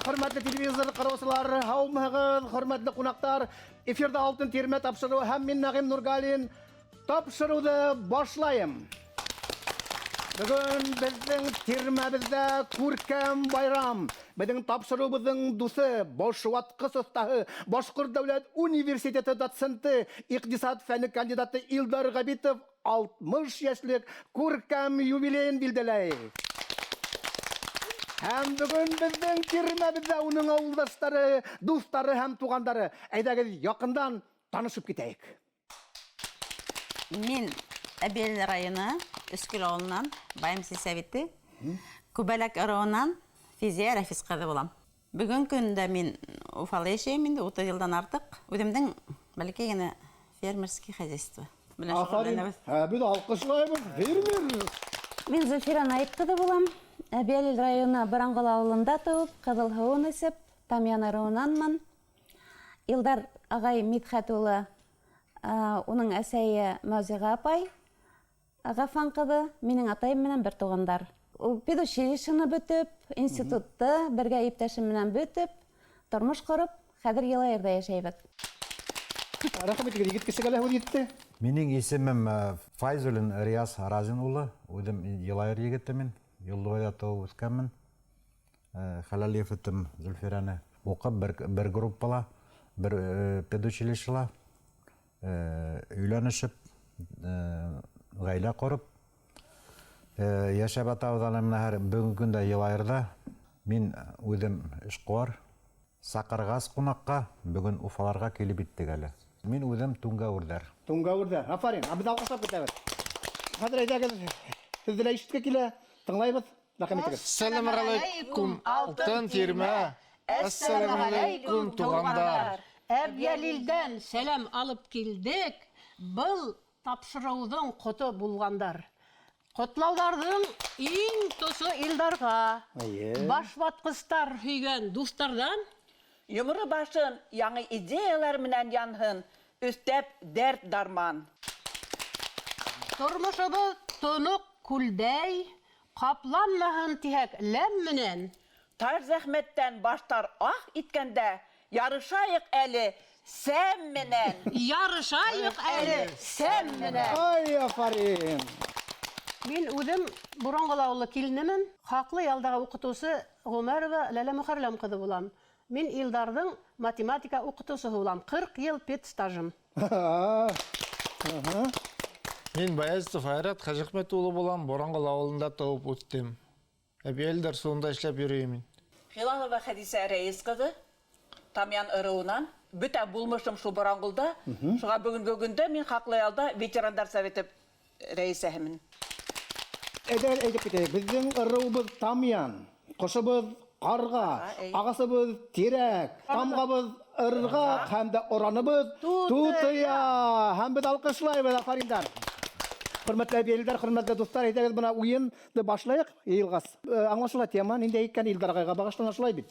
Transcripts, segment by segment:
Хөрмәтле телевизор караучылар, һаумыһыгыҙ, хөрмәтле кунактар. Эфирҙа Алтын тирмә тапшырыуы һәм мин Нәғим Нургалин тапшырыуҙы башлайым. Бөгөн беҙҙең тирмәбеҙҙә күркәм байрам. Беҙҙең тапшырыуыбыҙҙың дуҫы, башватҡыс оҫтаһы, Башҡорт дәүләт университеты доценты, иҡтисад фәне кандидаты Илдар Ғәбитов 60 йәшлек күркәм юбилейын билдәләй. Һәм бөгөн беҙҙең тирмәбеҙҙә уның ауылдаштары, дуҫтары һәм туғандары. Әйҙәгеҙ, яҡындан танышып китәйек. Мин Әбйәлил районы Өскөл ауылынан, Байым сельсоветы, Күбәләк ырыуынан Физия Рәфис ҡыҙы булам. Бөгөн көндә мин Уфала йәшәйем инде 30 йылдан артыҡ. Үҙемдең бәләкәй генә фермерский хозяйство менән шөғөлләнәбеҙ. Ә беҙ алҡышлайбыҙ, фермер. Мин Зөлфирә Наип ҡыҙы булам. Әбйәлил районы Баранғол ауылында тыуып, Ҡыҙыл һыуын эсеп, Тамъян ырыуынанмын. Илдар ағай Мидхәт улы, уның әсәйе Мәүзиға апай, Ғафан ҡыҙы, минең атайым менән бер туғандар. Ул педучилищены бөтөп, институтты бергә иптәшем менән бөтөп, тормош ҡороп, хәҙер Йылайырҙа йәшәйбеҙ. Рәхим итегеҙ, егет кешегә лә һүҙ етте. Минең исемем Файзуллин Риаз Разин улы, үҙем Йылайыр егете мин, Юлдыбайҙа тыуып үҫкәнмен. Хәләл ефетем Зөлфирәне уҡып бер группала, бер педучилищела өйләнешеп, ғаилә ҡороп йәшәп ятабыҙ әле менә һәр бөгөнгө көндә Йылайырҙа. Мин үҙем эшҡыуар. Саҡырғас ҡунаҡҡа, бөгөн Уфаларға килеп еттек әле. Мин үҙем түңгәүерҙәр. Түңгәүерҙәр. Афарин. Ә беҙ алҡышлап китәбеҙ. Хәҙер әйҙәгеҙ, һеҙҙе лә ишеткә килә. Тыңлайбыҙ. Рәхим итегеҙ. Әссәләмәғәләйкүм, алтын тирмә! Әссәләмәғәләйкүм, туғандар! Әбйәлилдән сәләм алып килдек, был тапшырыуҙың ҡото булғандар. Ҡотлауҙарҙың иң тосы Илдарға. Башватҡыстар һөйгән дуҫтарҙан. Йоморо башын яңы идеялар менән янһын, өҫтәп дәрт-дарман. Тормошобоҙ тоноҡ күлдәй, ҡапланмаһын тиһәк ләм менән. Тар зәхмәттән баштар аһ иткәндә, ярышайыҡ әле сәм менән. Ярышайыҡ әле сәм менән. Ай, афарин! Мин үҙем Буранғол ауылы киленемен, хаҡлы ялдағы уҡытыусы Ғүмәрова Ләлә Мөхәрләм ҡыҙы булам. Мин Илдарҙың математика уҡытыусыһы булам. 40 йыл педстажым. Мин Баязитов Айрат Хәжәхмәт улы булам, Буранғол ауылында тыуып үҫтем. Әбйәлилдәр суында эшләп йөрөйөм мин. Хилалова Хәдисә Рәйес ҡыҙы, Тамъян ырыуынан. Бөтә булмышым шул Буранғолда. Шуға бөгөнгө көндә мин хаҡлы ялда ветерандар советы рәйесәһемен. Әйҙә, әйтеп китәйек. Беҙҙең ырыуыбыҙ Тамъян, ҡошобоҙ ҡарға, ағасыбыҙ тирәк, тамғабыҙ ырғаҡ һәм дә ораныбыҙ тутыя. Һәм беҙ алҡышлайбыҙ, афариндар. Хөрмәтле әбйәлилдәр, хөрмәтле дуҫтар, әйҙәгеҙ бына уйынды башлайыҡ, йыйылғас. Аңлашыла тема, ниндәй икән, Илдар ағайға бағышлана шулай бит.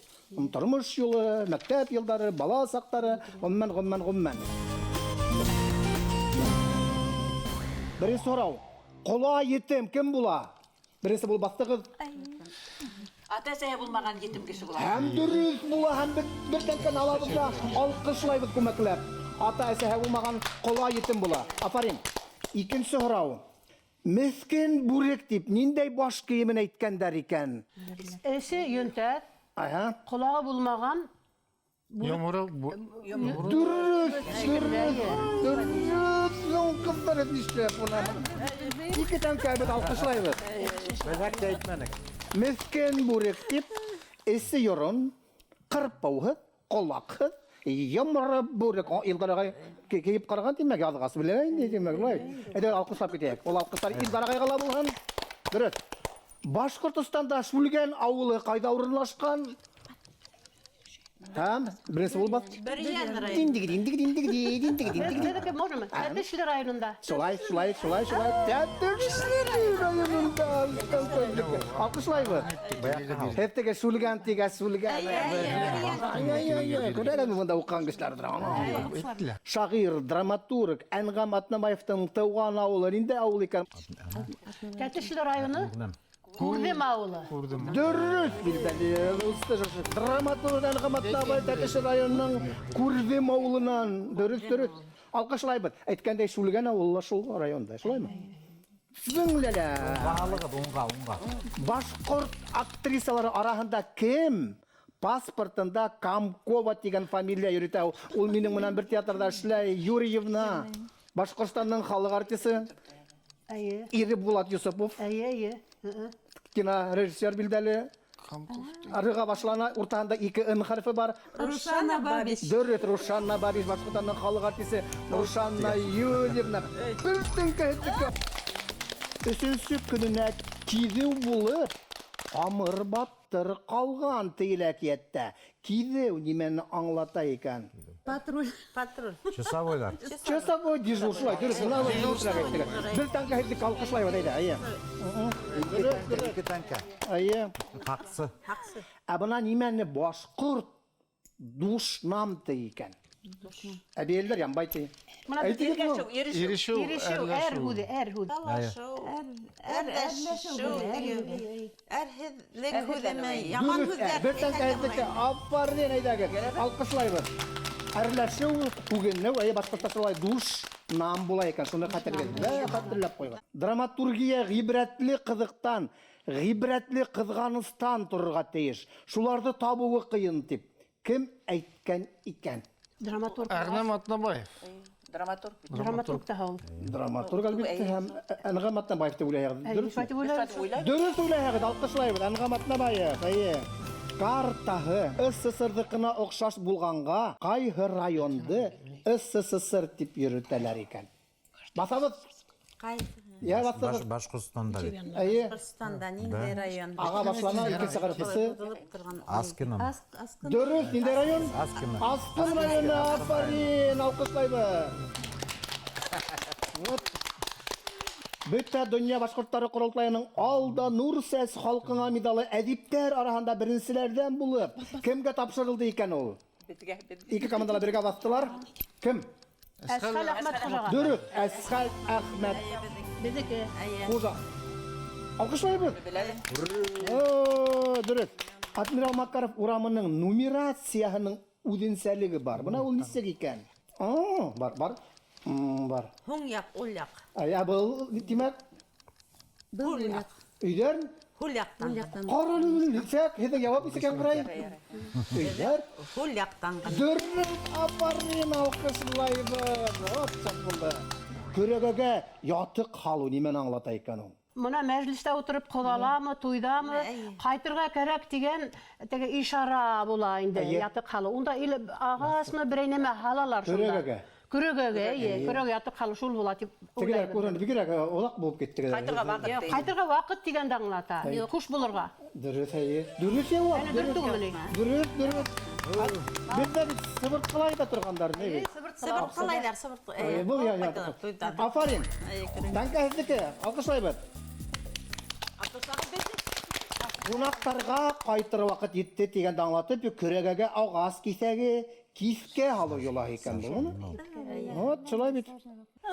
Тормош юлы, мәктәп йылдары, бала саҡтары, ғөмүмән, ғөмүмән, ғөмүмән. Беренсе һорау. Ҡола етем кем була? Беренсе булып баҫтығыҙ. Ата-әсәһе булмаған етем кеше була. Һәм дөрөҫ була, һәм беҙ бер тәңкәне алабыҙ да алҡышлайбыҙ күмәкләп. Ата-әсәһе булмаған ҡола етем була. Афарин. Икенсе һорау. Меҫкен бүрек тип ниндәй баш кейемен әйткәндәр икән? Эсе йөнтәҫ, ҡолағы булмаған Йоморо Дөрөҫ, дөрөҫ, дөрөҫ. Ну, ҡыҙҙар, нишләп бына? Ике тәңкә беҙ алҡышлайбыҙ. Беҙ тә әйтмәнек. Меҫкен бүрек тип эсе йорон, ҡырпыуһыҙ, ҡолаҡһыҙ, йоморо бүрек. О, Илдар ағай кейеп ҡараған, тимәк, яҙғас белә инде, тимәк, шулай. Әйҙә, алҡышлап китәйек. Ул алҡыштар Илдар ағайға ла булһын. Дөрөҫ. Башҡортостанда Шүлгән ауылы ҡайҙа урынлашҡан? Һәм беренсе булып баҫ. Бөрйән районы. Диндиги, диндиги, диндиги, диндиги, диндиги. Беҙҙеке можемы? Тәтешле районында. Шулай, шулай, шулай, шулай. Тәтешле районында. Алҡышлайбыҙ. Һеҙ теге Шүлгән тигәс, Шүлгән. Ай, ай, ай, ай. Күрәләме бында уҡыған кешеләр тора. Шағир, драматург Әнғәм Атнабаевтың тыуған ауылы ниндәй ауыл икән? Тәтешле районы. Күрҙем ауылы. Күрҙем. Дөрөҫ, билдәле. Драматург Әнғәм Атнабай Тәтеш районының Күрҙем ауылынан. Дөрөҫ, дөрөҫ. Алҡышлайбыҙ. Әйткәндәй, Шүлгән ауылы ла шул районда, шулаймы? Сезнең Ләлә. Уңға алығыҙ, уңға, уңға. Башҡорт актрисалары араһында кем паспортында Камкова тигән фамилия йөрөтә? Ул минең менән бер театрҙа эшләй, Юрьевна. Башҡортостандың халыҡ артисы. Әйе. Ире Булат Юсупов. Әйе, әйе. Кинорежиссер билдәле. Арыға башлана, уртаһында 2 Н хәрефе бар. Рушана Бабич. Дөрөҫ, Рушана Бабич, Башҡортостандың халыҡ артисы Рушана Юрьевна. Бер теңкә һеҙҙеке. Өсөнсө көнөнә киҙеү булып, ҡамыр баттыр ҡалған тейелә әкиәттә. Киҙеү нимәне аңлата икән? Патруль. Патруль. Часовойҙар. Часовой дежур, шулай, дөрөҫ, бына был дөрөҫөрәк әйттегеҙ. Бер тәңкә һеҙҙеке алҡышлайбыҙ, әйҙә, әйе. Ике тәңкә. Әйе. Һаҡсы. Һаҡсы. Ә бына нимәне башҡорт душнам ти икән? Әбейелдәр янбай ти. Бына беҙ Әйтегеҙме? Ирешеү, ирешеү. Ирешеү, Ирешеү, әр әрләшеү. һүҙе, әр һүҙ. Талашыу, әрләшеү, әрһеҙлек һүҙеме, яман Дөрөҫ, һүҙҙәр. бер тәңкә һеҙҙеке. Афарин, әйҙәгеҙ. Алҡышлайбыҙ. Әрләшеү, үгенеү, әйе, башҡортса шулай душ нам була икән. Шуны хәтерләгеҙ. Хәтерләп ҡуйығыҙ. Драматургия ғибрәтле ҡыҙыҡтан, ғибрәтле ҡыҙғаныстан торорға тейеш. Шуларҙы табыуы ҡыйын тип кем әйткән икән? Драматург. Әғнәм Атнабаев. Драматург. Драматург та ул. Драматург, әлбиттә, һәм Әнғәм Атнабаев тип уйлайһығыҙ. Әйе, Дөрөҫмө? шулай тип уйлайбыҙ. Дөрөҫ уйлайһығыҙ, алҡышлайбыҙ. Әнғәм Атнабаев, әйе. Картаһы СССР-ҙыҡына оҡшаш булғанға ҡайһы районды СССР тип йөрөтәләр икән? Баҫабыҙ. Ҡайһы? Я, баҫығыҙ. Башҡортостанда бит. Әйе. Башҡортостанда ниндәй район? Аға башлана, икенсе хәрефесе. Һуҙылып торған. Аскино. Асҡын. Дөрөҫ, ниндәй район? Аскино. Асҡын районы, афарин, алҡышлайбыҙ. Вот. Бөтә донъя башҡорттары ҡоролтайының Алда нур сәс халҡыңа миҙалы әҙиптәр араһында беренселәрҙән булып кемгә тапшырылды икән ул? Беҙгә, беҙгә. Ике командала бергә баҫтылар. Кем? Әсхәл Әхмәт Хужаға. Дөрөҫ, Әсхәл Әхмәт Беҙҙеке. Хужа. Алҡышлайбыҙ. Беләбеҙ. О, дөрөҫ. Адмирал Макаров урамының нумерацияһының үҙенсәлеге бар. Бына ул нисек икән? О, бар, бар. Бар. Һуң яҡ, ул яҡ. Ай, ә был, тимәк, Был яҡ. өйҙәр Һул яҡтан. Һул яҡтан. Ҡараны, нисек? Һеҙҙең яуап нисек яңғырай? Өйҙәр. Һул яҡтан ғына. Дөрөҫ, афарин, алҡышлайбыҙ. Оп, шәп булды. Көрәгәгә ятыҡ һалыу нимәне аңлата икән ул? Мына мәжлестә ултырып ҡоҙаламы, туйҙамы, ҡайтырға кәрәк тигән теге ишара була инде, ятыҡ һалыу. Унда или ағасмы, берәй нәмә һалалар шунда. Көрәгәгә. Көрәгәгә, эйе, көрәгә ятыҡ һалыу шул була тип Тегеләр уйлайбыҙ. күренде, бигерәк оҙаҡ булып китте тегеләр. Ҡайтырға ваҡыт тигән. Ҡайтырға ваҡыт тигәнде аңлата. Хуш булырға. Дөрөҫ, эйе. Дөрөҫ яуап. Әнә дөрөҫ түгелме ни? Дөрөҫ, дөрөҫ. Беҙҙә бит сыбыртҡылай ҙа торғандар, ни бит? Сыбыртҡылайҙар, сыбыртҡы. Эйе, был я, я. Афарин. Тәңкә һеҙҙеке, алҡышлайбыҙ. Ҡунаҡтарға ҡайтыр ваҡыт етте тигәнде аңлатып, көрәгәгә ағас киҫәге киҫкә һалыу йолаһы икән был. Вот, шулай бит.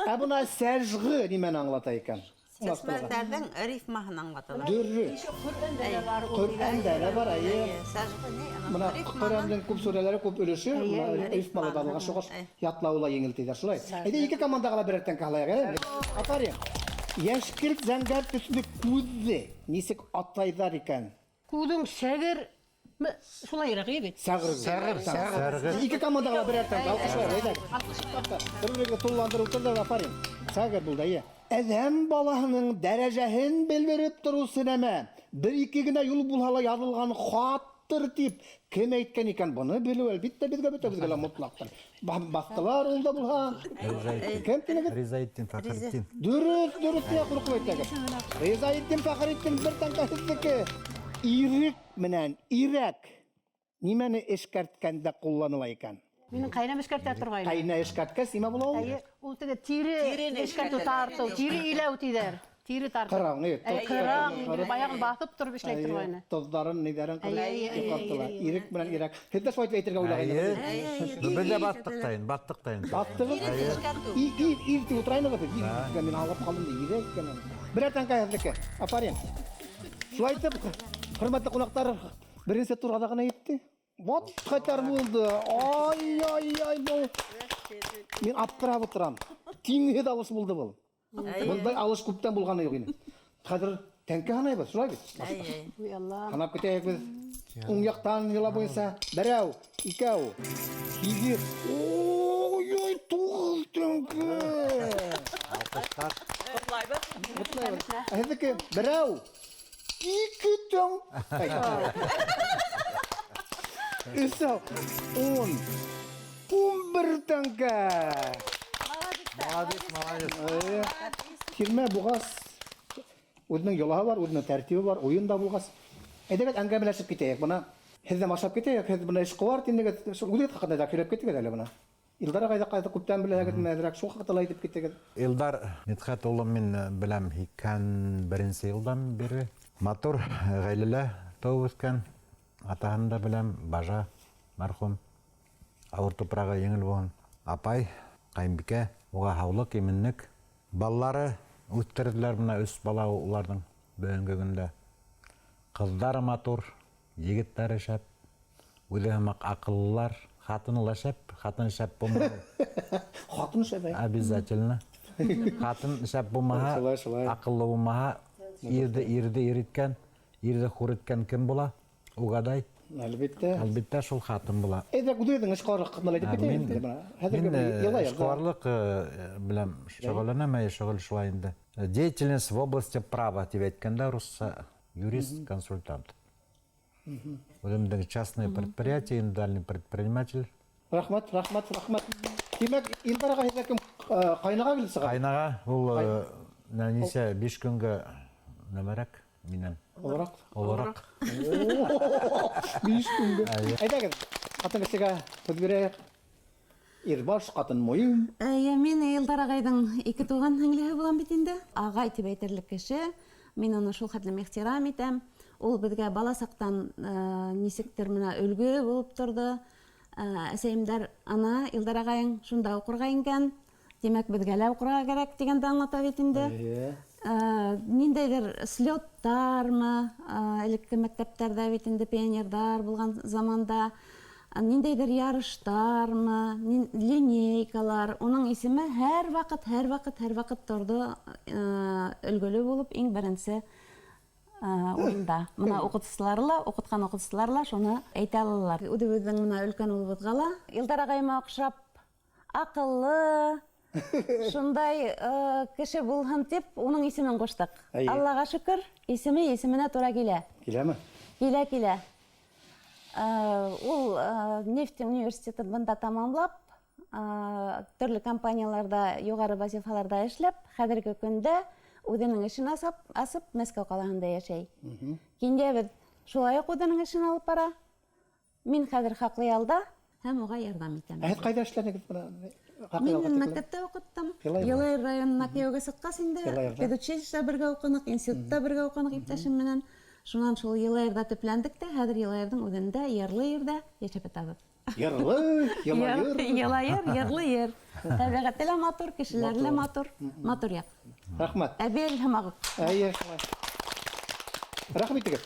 Ә бына сәжғы нимәне аңлата икән? Сәсмәләрҙең рифмаһын аңлаталар. Дөрөҫ. Ҡөрьәндә лә бар ул. Ҡөрьәндә лә бар, эйе. Сәжғы ни? Бына Ҡөрьәндең күп сүрәләре, күп өлөшө, бына рифмалы да булған, шуға ятлауы ла еңел тиҙәр, шулай. Әйҙә, ике командаға ла берәр тәңкә һалайыҡ, ә? Афарин. Йәшкелт зәңгәр төҫлө күҙҙе нисек атайҙар икән? Күҙең сәгер, шулайыраҡ, эйе бит? Сәғыр. Сәғыр, сәғыр. Ике командаға ла берәр тәңкә, алҡышлайбыҙ, әйҙә. Бер-бергә тулыландырып ултырҙы, афарин. Сәғыр булды, эйе. Әҙәм балаһының дәрәжәһен белдереп тороусы нәмә. Бер-ике генә юл булһа ла яҙылған хаттыр тип кем әйткән икән? Быны белеү әлбиттә беҙгә бөтәбеҙгә лә мотлаҡтыр. Баҫтылар ул да булһа. Кем тинегеҙ? Ризаетдин Фәхретдин. Дөрөҫ, дөрөҫ тип ҡурҡып әйтәгеҙ. Ризаетдин Фәхретдин бер тәңкә һеҙҙеке. Ирек менән ирәк нимәне эшкәрткәндә ҡулланыла икән? Минең ҡәйнәм эшкәртә торғайны. Ҡәйнә эшкәрткәс нимә була ул? Әйе, ул теге тире Тирене эшкәртеү эшкәртәләр. тартыу, тире иләү тиҙәр. Тире тартыу. Ҡыраң, эйе, Әйе, тоҙ ҡыраң, ҡырып. баяғын баҫып тороп эшләй Әйе, торғайны. Тоҙҙарын, ниҙәрен ҡырып Әйе, әйе, әйе, йоҡлаттылар. әйе. Ирек менән ирәк. Һеҙ ҙә шулай итеп әйтергә уйлағайнығыҙ? Эйе. Беҙ ҙә баттыҡ та инде, баттыҡ та инде. Баттығыҙ? Тирене эшкәртеү. Ир тип ултырайнығыҙ. Ир тигән мин аңлап ҡалдым да, ирәк икән. Берәр тәңкә һеҙҙеке. Афарин. Шулай итеп, хөрмәтле ҡунаҡтар, беренсе тур аҙағына етте. Вот хәтәр булды. Ай, ай, ай, был. Мин аптырап ултырам. Тиңһеҙ алыш булды был. Бындай алыш күптән булғаны юҡ ине. Хәҙер тәңкә һанайбыҙ, шулай бит? Уй Алла. Һанап китәйек беҙ. Уң яҡтан йола буйынса берәү, икәү, һигеҙ, ой, ой, 9 тәңкә. Ҡотлайбыҙ. Ҡотлайбыҙ. Ә һеҙҙеке берәү, 2 тәңкә. Өсәү, 10, 11 тәңкә. Молодец, молодец. Тирмә буғас, үҙенең йолаһы бар, үҙенең тәртибе бар, уйын да булғас. Әйҙәгеҙ әңгәмәләшеп китәйек. Бына һеҙҙән башлап китәйек. Һеҙ бына эшҡыуар тинегеҙ. Шул үҙегеҙ хаҡында да һөйләп китегеҙ әле бына. Илдар ағайҙы ҡайҙа күптән беләһегеҙме, әҙерәк шул хаҡта ла әйтеп китегеҙ. Илдар Мидхәт улым мин беләм 81 йылдан бире. Матур ғаиләлә тыуып үҫкән. Атаһын да беләм, бажа, мәрхүм. Ауыр тупрағы еңел булһын. Апай, ҡайынбикә, уға һаулыҡ, именлек. Балалары үҫтерҙеләр, бына 3 бала уларҙың бөгөнгө көндә. Ҡыҙҙары матур, егеттәре шәп, үҙе һымаҡ аҡыллылар, ҡатыны ла шәп, ҡатын шәп булмаһа. Ҡатын шәп, әй. Обязательно. Ҡатын шәп булмаһа, Шулай, шулай. аҡыллы булмаһа, ирҙе ир иткән, ирҙе хур иткән кем була? Угадай. Әлбиттә. Әлбиттә, шул ҡатын була. Әйҙә, үҙегеҙҙең эшҡыуарлыҡ хаҡында әйтеп китәйек инде бына. Хәҙерге Мин, йылға яҙҙы. эшҡыуарлыҡ, белән шөғөлләнәм, әй, шөғөл шулай инде. Деятельность в области права тип әйткәндә русса юрист, консультант. Үҙемдең частное предприятие, индивидуальный предприниматель. Рәхмәт, рәхмәт, рәхмәт. Тимәк, Илдар ағай һеҙгә кем, ҡайнаға килеп сыға? Ҡайнаға, ул, нисә, 5 көнгә нәмәрәк минән. Олораҡ? Олораҡ. 5 көнгә. Әйҙәгеҙ, ҡатын кешегә һүҙ бирәйек. Ирбаш, ҡатын муйын. Эйе, мин Илдар ағайҙың 2 туған һеңлеһе булам бит инде. Ағай тип әйтерлек кеше. Мин уны шул хәтлем ихтирам итәм. Ул беҙгә бала саҡтан нисектер менә өлгө булып торҙо. Әсәйемдәр, ана, Илдар ағайың шунда уҡырға ингән. Тимәк, беҙгә лә уҡырға кәрәк тигәнде аңлата бит инде. Ниндәйҙер слеттармы, элекке мәктәптәрҙә бит инде пионерҙар булған заманда, ниндәйҙер ярыштармы, линейкалар. Уның исеме һәр ваҡыт, һәр ваҡыт, һәр ваҡыт торҙо, өлгөлө булып иң беренсе, урында. Бына уҡытыусылар ла, уҡытҡан уҡытыусылар ла шуны әйтә алалар. Үҙебеҙҙең бына өлкән улыбыҙға ла Илдар ағайыма оҡшап аҡыллы, шундай, кеше булһын тип уның исемен ҡуштыҡ. Аллаға шөкөр, исеме исеменә тура килә. Киләме? Килә, килә. Ул, нефть университетын бында тамамлап, төрлө компанияларҙа юғары вазифаларҙа эшләп, хәҙерге көндә үҙенең эшен асып Мәскәү ҡалаһында йәшәй. Кинйәбеҙ шулай уҡ үҙенең эшен алып бара. Мин хәҙер хаҡлы ялда һәм уға ярҙам итәм. Ә һеҙ ҡайҙа эшләнегеҙ бына? Хаҡлы Мин ялға тиклем? мәктәптә уҡыттым. Йылайырҙа. Йылайыр районына кейәүгә сыҡҡас инде, Йылайырҙа. педучилищеда бергә уҡыныҡ, институтта бергә уҡыныҡ иптәшем менән. Шунан шул Йылайырҙа төпләндек тә, хәҙер Йылайырҙың үҙендә, йырлы ерҙә йәшәп ятабыҙ. Йырлы, Йылайыр. Йылайыр, йырлы ер. Тәбиғәте лә матур, кешеләре лә матур, матур яҡ. Рәхмәт. Әбел һымаҡ. Әйе, шулай. Рәхмәт итегеҙ.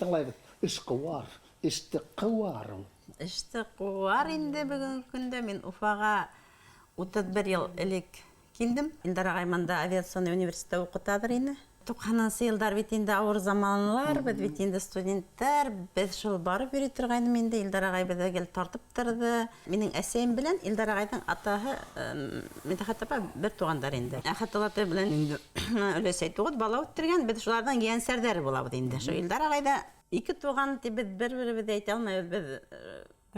Тыңлайбыҙ. Эшҡыуар, эште ҡыуар ул. Эште ҡыуар инде бөгөнгө көндә. Мин Уфаға 31 йыл элек килдем. Илдар ағай бында авиационный университетта уҡыталыр ине. Туҡһанынсы йылдар бит инде ауыр заманлар, беҙ бит инде студенттар, беҙ шул барып йөрөй торғайным инде. Илдар ағай беҙҙе гел тартып торҙо. Минең әсәйем белән Илдар ағайҙың атаһы, Мидхәт апа бер туғандар инде. Әхәт олатай белән инде өләсәй 9 бала үҫтергән, беҙ шуларҙың ейәнсәрҙәре булабыҙ инде. Шул Илдар ағай да 2 туған тип беҙ бер-беребеҙҙе әйтә алмайбыҙ,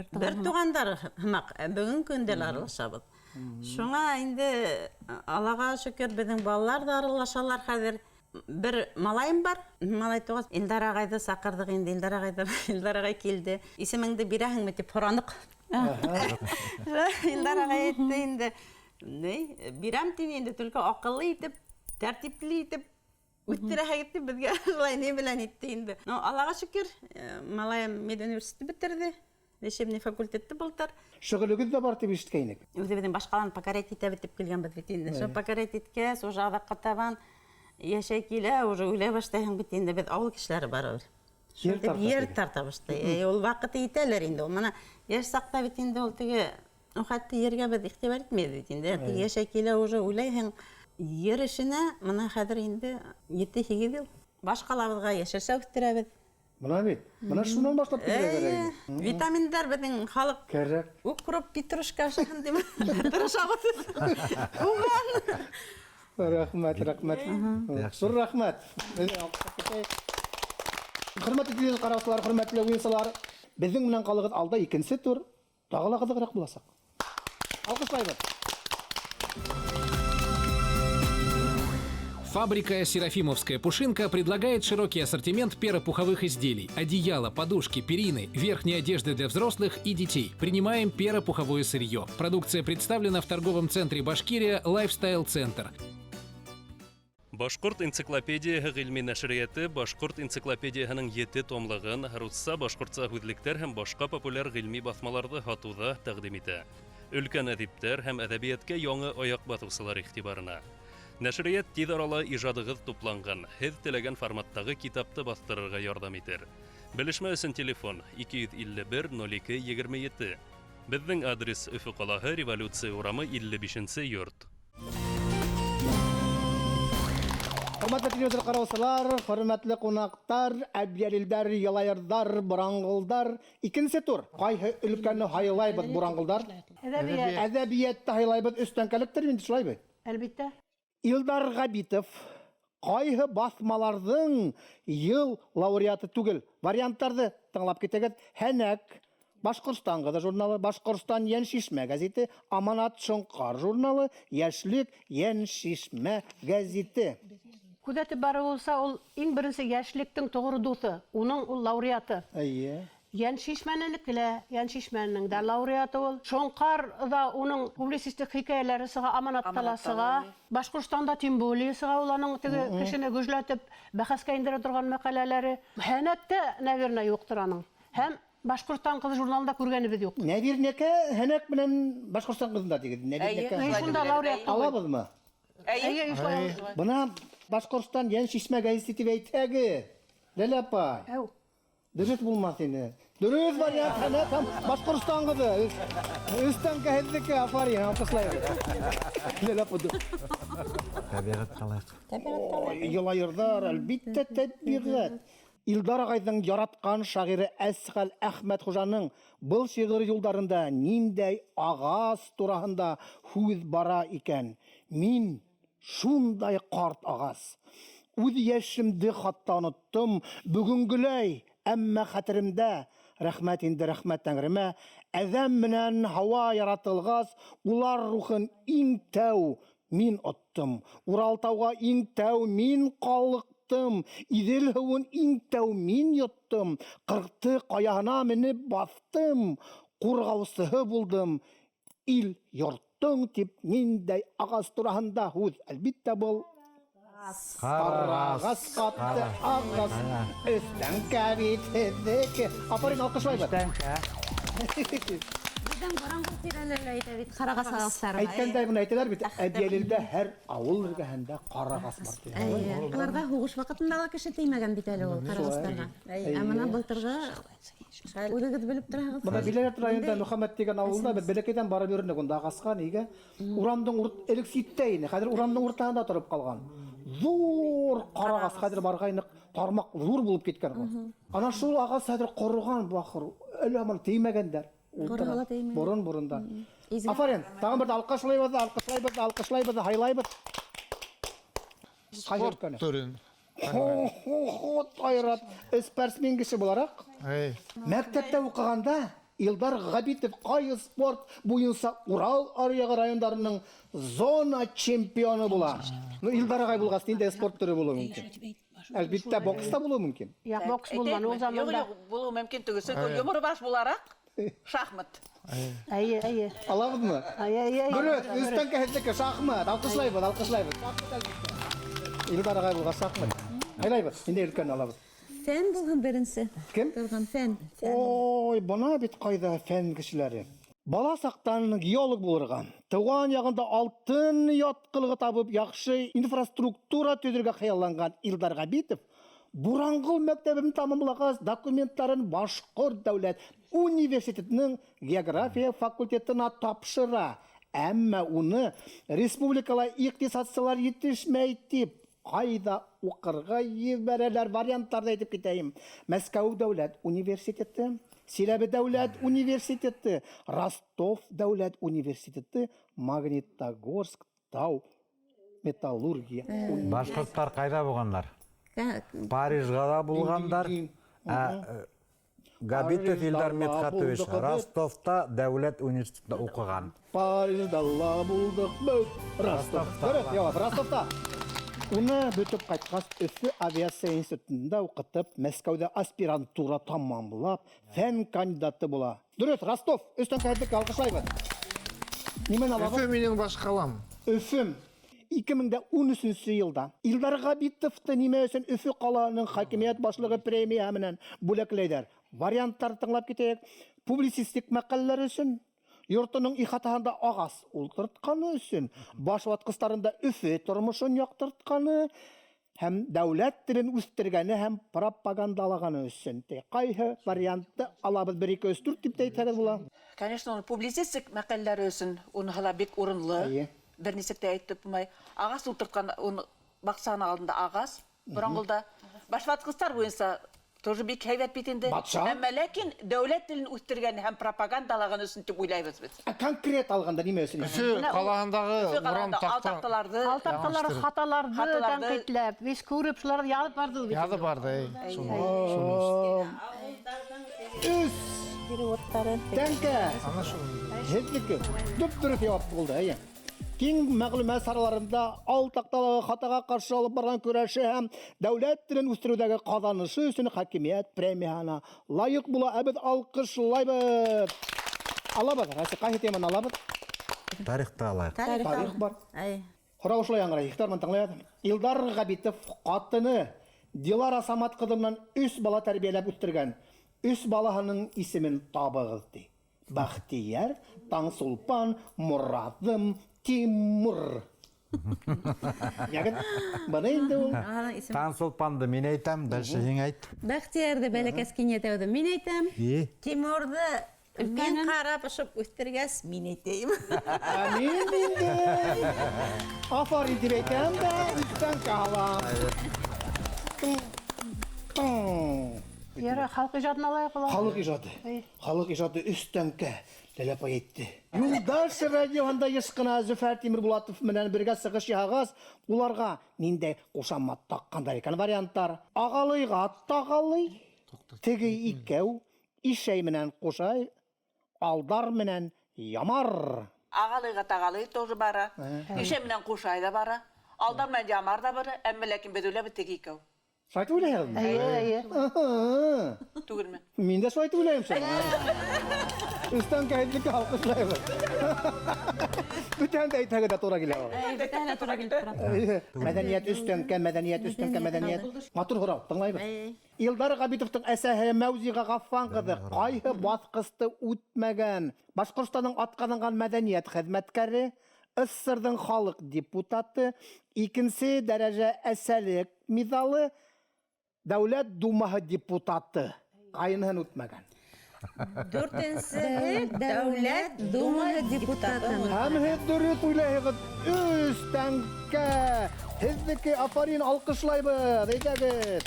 беҙ бер туғандар һымаҡ, бөгөнгө көндә лә аралашабыҙ. Шуңа инде Аллаға шөкөр, беҙҙең балалар ҙа аралашалар хәҙер. Бер малайым бар, малай туғас, Илдар ағайҙы саҡырҙыҡ инде, Илдар ағай килде. Исемеңде бирәһеңме тип һораныҡ. Илдар ағай әйтте инде, ни, бирәм тине инде, только аҡыллы итеп, тәртипле итеп үҫтерәһегеҙ тип беҙгә шулай ни белән итте инде. Но Аллаға шөкөр, малайым медуниверситетты бөтөрҙө, лечебный факультетты былтыр. Шөғөлөгөҙ ҙә бар тип ишеткәйнек. Үҙебеҙҙең башҡаланы покорять итәбеҙ тип килгәнбеҙ бит инде. Шул покорять иткәс, уже аҙаҡҡа табан Йәшәй килә, уже уйлай башлайһың бит инде, беҙ ауыл кешеләре барыбер. Ер тарта Ер теге. тарта башлай. Ул ваҡыты итәлер инде. Ул мына йәш саҡта бит инде ул теге хатта ергә беҙ иғтибар итмәйбеҙ бит инде. Теге йәшәй килә уже уйлайһың, ер эшенә мына хәҙер инде 7-8 йыл. Баш ҡалабыҙға йәшелсә үҫтерәбеҙ. Мына бит. Мына шунан башлап китергә кәрәк ине. Витаминдар беҙҙең халыҡ Кәрәк. Укроп, петрушка ашаһын тип тырышабыҙ. Уған. Рәхмәт, рәхмәт. Ҙур рәхмәт. Хөрмәтле телевизор ҡараусылар, хөрмәтле уйынсылар, беҙҙең менән ҡалығыҙ, алда икенсе тур тағы ла ҡыҙығыраҡ буласаҡ. Алҡышлайбыҙ. Фабрика «Серафимовская пушинка» предлагает широкий ассортимент перопуховых изделий, одеяла, подушки, перины, верхней одежды для взрослых и детей. Принимаем перопуховое сырье. Продукция представлена в торговом центре «Башкирия» «Лайфстайл Центр». Башҡорт энциклопедияһы ғилми нәшриәте Башҡорт энциклопедияһының 7 томлығын русса, башҡортса һүҙлектәр һәм башҡа популяр ғилми баҫмаларҙы һатыуҙа тәҡдим итә. Өлкән әҙиптәр һәм әҙәбиәткә яңы аяҡ баҫыусылар иғтибарына. Нәшриәт тиҙ арала ижадығыҙ тупланған, һеҙ теләгән форматтағы китапты баҫтырырға ярҙам итер. Белешмә өсөн телефон 251 02 27. Беҙҙең адрес Өфө ҡалаһы, Революция урамы 55 йорт. Хөрмәтле телевизор ҡараусылар, хөрмәтле ҡунаҡтар, әбйәлилдәр, ялайырҙар, бураңғылдар. Икенсе тур. Ҡайһы өлкәне һайлайбыҙ, бураңғылдар? Әҙәбиәт. Әҙәбиәтте һайлайбыҙ, өс тәңкәлектер инде, шулай бит? Әлбиттә. Илдар Ғәбитов ҡайһы баҫмаларҙың йыл лауреаты түгел? Варианттарҙы тыңлап китегеҙ. Һәнәк, Башҡортостан ҡыҙы журналы, Башҡортостан Йәншишмә гәзите, Аманат Шоңҡар журналы, Йәшлек Йәншишмә гәзите. Күҙәтеп барыу булса, ул иң беренсе йәшлектең тоғро дуҫы, уның ул лауреаты. Эйе. Йәншишмәнеке лә, Йәншишмәнең дә лауреаты ул. Шоңҡар ҙа уның публицистик хикәйәләре сыға, Аманатта ла сыға. Башҡортостанда тем более сыға ул аның теге кешене гөжләтеп бәхәскә индерә торған мәҡәләләре. Һәнәктә, наверное, юҡтыр аның. Һәм Башҡортостан ҡыҙы журналында күргәнебеҙ юҡ. Нәҙирнәкә һәнәк менән Башҡортостан ҡыҙында тигеҙ. Нәҙирнәкә. Әйе, шунда лауреат түгел. Алабыҙмы? Әйе, шулай. Бына Башҡортостан Йәншишмә гәзите тип әйтәгеҙ. Ләлә апай. Әү. Дөрөҫ булмаҫ ине. Дөрөҫ вариант һәнәк һәм Башҡортостан ҡыҙы. Өстән кәһеҙҙеке, афарин, алҡышлайбыҙ. Ләлә апай. Тәбиғәт ҡалайыҡ. Ой, Йылайырҙар, әлбиттә, тәбиғәт. Илдар ағайҙың яратҡан шағиры Әсғәл Әхмәтхужаның был шиғыр юлдарында ниндәй ағас тураһында һүҙ бара икән? Мин шундай ҡарт ағас. Үҙ йәшемде хатта оноттом, бөгөнгөләй, әммә хәтеремдә. Рәхмәт инде, рәхмәт тәңремә. Әҙәм менән һауа яратылғас, улар рухын иң тәү мин оттом. Уралтауға иң тәү мин ҡалыҡтым. Иҙел һыуын иң тәү мин йоттом. Ҡырҡты ҡаяһына менеп баҫтым. Ҡурғаусыһы булдым. Ил йорттоң тип ниндәй ағас тураһында һүҙ? Әлбиттә, был Ҡарағас ҡатты ағас. Өҫтәңкә бит һеҙҙеке. Афарин, алҡышлайбыҙ. Өҫтәңкә. Беҙҙең боронғо тирәлә лә әйтә бит, ҡарағас ағастары. Әйткәндәй бына әйтәләр бит, Әбйәлилдә һәр ауыл эргәһендә ҡарағас бар тип. Эйе, уларға һуғыш ваҡытында ла кеше теймәгән бит әле ул ҡарағастарға. Ә мына былтырғы үҙегеҙ белеп тораһығыҙ. Бына Биләләр районында Мөхәммәт тигән ауылда беҙ бәләкәйҙән барып йөрөнөк унда ағасҡа, нигә? Урамдың элек ситтә ине, хәҙер урамдың уртаһында тороп ҡалған. Ҙур ҡарағас, хәҙер барғайныҡ, тармаҡ ҙур булып киткән ул. Ана шул ағас хәҙер ҡороған бахыр, әле һаман теймәгәндәр. Ҡороға ла теймәгән. Борон борондан. Изге. Афарин, тағын бер алҡышлайбыҙ, алҡышлайбыҙ, алҡышлайбыҙ, һайлайбыҙ. Спорт төрөн. Хо-хо-хо, Айрат, спортсмен кеше булараҡ. Эй. Мәктәптә уҡығанда Илдар Ғәбитов ҡайһы спорт буйынса Урал аръяғы райондарының зона чемпионы була. Ну, Илдар ағай булғас, ниндәй спорт төрө булыуы мөмкин? Әлбиттә, бокс та булыуы мөмкин. Юҡ, бокс булманы ул Юҡ, заманда. юҡ, булыуы мөмкин түгел. Сөнки йоморо баш булараҡ, шахмат. Әйе, әйе. Алабыҙмы? Әйе, әйе, әйе. Дөрөҫ, өҫтән кәһеҙҙеке, шахмат. Алҡышлайбыҙ, алҡышлайбыҙ. Шахмат, әлбиттә. Илдар ағай булғас, шахмат. Һайлайбыҙ, ниндәй өлкән алабыҙ? Фән булһын беренсе. Кем? Торған фән. Ой, бына бит ҡайҙа фән кешеләре. Бала саҡтан геолог булырға, тыуған яғында алтын ятҡылығы табып, яҡшы инфраструктура төҙөргә хыялланған Илдар Ғәбитов Бураңғол мәктәбен тамамлағас, документтарын Башҡорт дәүләт университетының география факультетына тапшыра. Әммә уны республикала иҡтисадсылар етешмәй тип ҡайҙа уҡырға ебәрәләр? Варианттарҙы әйтеп китәйем. Мәскәү дәүләт университеты, Силәбе дәүләт университеты, Ростов дәүләт университеты, Магнитогорск тау металлургия. Башҡорттар ҡайҙа булғандар? Парижға ла булғандар. Габитов Илдар Мидхатович Ростовта дәүләт университетында уҡыған. Парижда ла булдыҡ беҙ. Ростов. Дөрөҫ яуап, Ростовта. Уны бөтөп ҡайтҡас, Өфө авиация институтында уҡытып, Мәскәүҙә аспирантура тамамлап, фән кандидаты була. Дөрөҫ, Ростов. Өстән ҡайтып алҡышлайбыҙ. Нимәне алабыҙ? Өфө минең баш ҡалам. Өфөм. 2013 йылда Илдар Ғәбитовты нимә өсөн Өфө ҡалаһының хакимиәт башлығы премияһы менән бүләкләйҙәр? Варианттар тыңлап китәйек. Публицистик мәҡәләләр өсөн, йортоноң ихатаһында ағас ултыртҡаны өсөн, баш ватҡыстарында Өфө тормошон яҡтыртҡаны һәм дәүләт телен үҫтергәне һәм пропагандалағаны өсөн. Ҡайһы вариантты алабыҙ? 1, 2, 3, 4 тип тә әйтһәгеҙ була. Конечно, уның публицистик мәҡәләләре өсөн уныһы ла бик урынлы. Бер нисек тә әйтеп булмай. Ағас ултыртҡан, уны баҡсаның алдында ағас, Боронғолда. Башватҡыстар буйынса тоже бик һәйбәт бит инде. Батша. Әммә ләкин дәүләт телен үҫтергән һәм пропагандалаған өсөн тип уйлайбыҙ беҙ. Ә конкрет алғанда нимә өсөн? Өфө ҡалаһындағы урам таҡталарҙы, таҡталары, хаталарҙы тәнҡитләп, беҙ күреп шуларҙы яҙып барҙы бит. Яҙып барҙы, Өс тәңкә. Һеҙҙеке. Дөп-дөрөҫ яуап булды, эйе. Киң мәғлүмәт сараларында ал таҡталағы хатаға ҡаршы алып барған көрәше һәм дәүләт телен үҫтереүҙәге ҡаҙанышы өсөн хакимиәт премияһына лайыҡ була. Ә беҙ алҡышлайбыҙ. Алабыҙ, Рәсих, ҡайһы теманы алабыҙ? Тарихты алайыҡ. Тарих бар. Һорау ошолай яңғырай, иғтибар менән тыңлайбыҙ. Илдар Ғәбитов ҡатыны Дилара Самат ҡыҙы менән 3 бала тәрбиәләп үҫтергән. 3 балаһының исемен табығыҙ ти. Бахтияр, Таңсулпан, Мурадым, Тимур. Ягез, быны инде ул. Таңсулпанды мин әйтәм, дальше һин әйт. Бахтиярҙы бәләкәс кинйәтәүҙе мин әйтәм. Тимурҙы мин ҡарап ошоп үҫтергәс, мин әйтәйем. Ә мин инде афарин тип әйтәм дә, өстән ҡалам. Яра, халыҡ ижадын алайыҡ улар. Халыҡ ижады. Халыҡ ижады өстәнкә. Ләлә апай әйтте. Юлдаш радиоһында йыш ҡына Зөфәр Тимербулатов менән бергә сығыш яһағас, уларға ниндәй ҡушамат таҡҡандар икән? Варианттар: ағалыйға тағалый, теге икәү, ишәй менән ҡушай, алдар менән ямар. Ағалыйға тағалый тоже бара, ишәй менән ҡушай ҙа бара, алдар менән ямар ҙа бара, әммә ләкин беҙ уйлайбыҙ теге икәү. Шулай тип уйлайһығыҙмы? Эйе, эйе. Түгелме? Мин дә шулай тип уйлайым шул. Өстән кәйефлеккә алҡышлайбыҙ. Бөтәһен дә әйтһәгеҙ ҙә тура килә ул. Бөтәһе лә тура килеп тора. Мәҙәниәт өстәнкә, мәҙәниәт өстәнкә, мәҙәниәт. Матур һорау, тыңлайбыҙ. Илдар Ғәбитовтың әсәһе Мәүзиға Ғаффан ҡыҙы ҡайһы баҫҡысты үтмәгән? Башҡортостандың атҡаҙанған мәҙәниәт хеҙмәткәре, СССРҙың халыҡ депутаты, икенсе дәрәжә әсәлек миҙалы, Дәүләт Думаһы депутаты. Ҡайыныһын үтмәгән. Дүртенсе Дәүләт Думаһы депутаты. Һәм һеҙ дөрөҫ уйлайһығыҙ. Өс тәңкә. Һеҙҙеке, афарин, алҡышлайбыҙ. Әйҙәгеҙ.